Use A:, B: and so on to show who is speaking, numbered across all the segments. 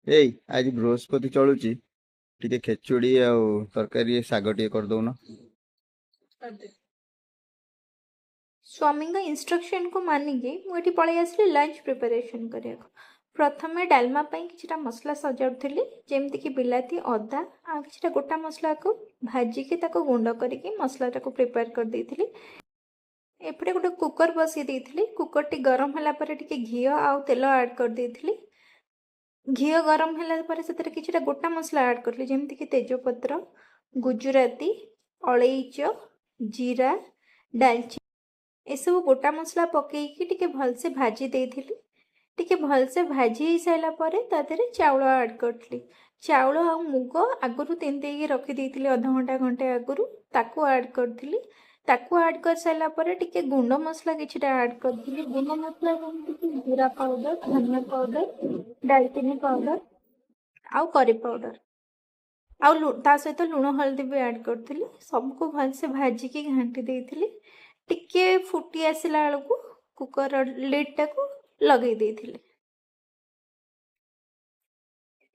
A: ଏଇ ଆଜି ବୃହସ୍ପତି ଚଳୁଛି, ଟିକେ ଖେଚୁଡ଼ି ଆଉ ତରକାରୀ, ଶାଗ ଟିକେ କରିଦଉନ।
B: ସ୍ୱାମୀଙ୍କ ଇନଷ୍ଟ୍ରକ୍ସନକୁ ମାନିକି ମୁଁ ଏଠି ପଳେଇ ଆସିଲି ଲଞ୍ଚ ପ୍ରିପାରେସନ୍ କରିବାକୁ। ପ୍ରଥମେ ଡାଲମା ପାଇଁ କିଛିଟା ମସଲା ସଜାଡ଼ୁଥିଲି, ଯେମିତିକି ବିଲାତି, ଅଦା ଆଉ କିଛିଟା ଗୋଟା ମସଲାକୁ ଭାଜିକି ତାକୁ ଗୁଣ୍ଡ କରିକି ମସଲାଟାକୁ ପ୍ରିପେୟାର କରିଦେଇଥିଲି। ଏପଟେ ଗୋଟେ କୁକର୍ ବସେଇ ଦେଇଥିଲି। କୁକର୍ଟି ଗରମ ହେଲା ପରେ ଟିକେ ଘିଅ ଆଉ ତେଲ ଆଡ଼୍ କରିଦେଇଥିଲି। ଘିଅ ଗରମ ହେଲା ପରେ ସେଥିରେ କିଛିଟା ଗୋଟା ମସଲା ଆଡ଼୍ କରିଥିଲି, ଯେମିତିକି ତେଜପତ୍ର, ଗୁଜୁରାତି, ଅଳେଇଚ, ଜିରା, ଡାଲଚିନି। ଏସବୁ ଗୋଟା ମସଲା ପକେଇକି ଟିକେ ଭଲସେ ଭାଜି ଦେଇଥିଲି। ଟିକେ ଭଲସେ ଭାଜି ହେଇସାରିଲା ପରେ ତା ଦେହରେ ଚାଉଳ ଆଡ଼୍ କରିଥିଲି। ଚାଉଳ ଆଉ ମୁଗ ଆଗରୁ ତିନ୍ତେଇକି ରଖିଦେଇଥିଲି ଅଧଘଣ୍ଟା ଘଣ୍ଟେ ଆଗରୁ, ତାକୁ ଆଡ଼୍ କରିଥିଲି। ତାକୁ ଆଡ଼୍ କରିସାରିଲା ପରେ ଟିକେ ଗୁଣ୍ଡ ମସଲା କିଛିଟା ଆଡ଼୍ କରିଥିଲି। ଗୁଣ୍ଡ ମସଲା ଯେମିତିକି ଜିରା ପାଉଡ଼ର, ଧନିଆ ପାଉଡ଼ର, ଡାଲଚିନି ପାଉଡ଼ର ଆଉ କରି ପାଉଡ଼ର ଆଉ ତା ସହିତ ଲୁଣ ହଳଦୀ ବି ଆଡ଼୍ କରିଥିଲି। ସବୁକୁ ଭଲସେ ଭାଜିକି ଘାଣ୍ଟି ଦେଇଥିଲି। ଟିକେ ଫୁଟି ଆସିଲା ବେଳକୁ କୁକର ଲିଡ଼୍ଟାକୁ ଲଗେଇ ଦେଇଥିଲି।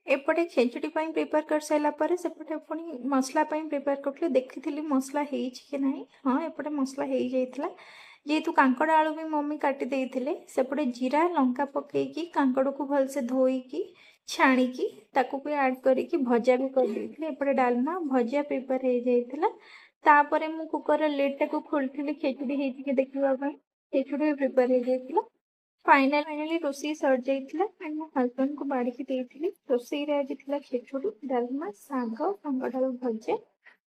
B: ଏପଟେ ଖେଚୁଡ଼ି ପାଇଁ ପ୍ରିପେୟାର କରିସାରିଲା ପରେ ସେପଟେ ପୁଣି ମସଲା ପାଇଁ ପ୍ରିପେୟାର କରୁଥିଲି। ଦେଖିଥିଲି ମସଲା ହେଇଛି କି ନାହିଁ। ହଁ, ଏପଟେ ମସଲା ହେଇଯାଇଥିଲା। ଯେହେତୁ କାଙ୍କଡ଼ ଆଳୁ ବି ମମି କାଟି ଦେଇଥିଲେ, ସେପଟେ ଜିରା ଲଙ୍କା ପକେଇକି କାଙ୍କଡ଼କୁ ଭଲସେ ଧୋଇକି ଛାଣିକି ତାକୁ ବି ଆଡ଼୍ କରିକି ଭଜା ବି କରିଦେଇଥିଲି। ଏପଟେ ଡାଲମା ଭଜା ପ୍ରିପେୟାର ହେଇଯାଇଥିଲା। ତାପରେ ମୁଁ କୁକରର ଲିଡ଼୍ଟାକୁ ଖୋଲିଥିଲି ଖେଚୁଡ଼ି ହେଇଛି କି ଦେଖିବା ପାଇଁ। ଖେଚୁଡ଼ି ବି ପ୍ରିପେୟାର ହେଇଯାଇଥିଲା। ଫାଇନାଲି ରୋଷେଇ ସରିଯାଇଥିଲା ଆଣ୍ଡ ମୋ ହଜବେଣ୍ଡକୁ ବାଢ଼ିକି ଦେଇଥିଲି। ରୋଷେଇରେ ଆଜି ଥିଲା ଖେଚୁଡ଼ି, ଡାଲମା, ଶାଗ, କାଙ୍କଡ଼ ଆଳୁ ଭଜା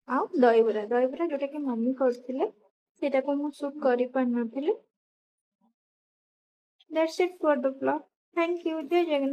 B: ଆଉ ଦହିବରା। ଦହିବରା ଯେଉଁଟାକି ମମି କରିଥିଲେ, ସେଇଟାକୁ ମୁଁ shoot କରିପାରିନଥିଲି। That's it for the vlog. Thank you. Jay Jagannath.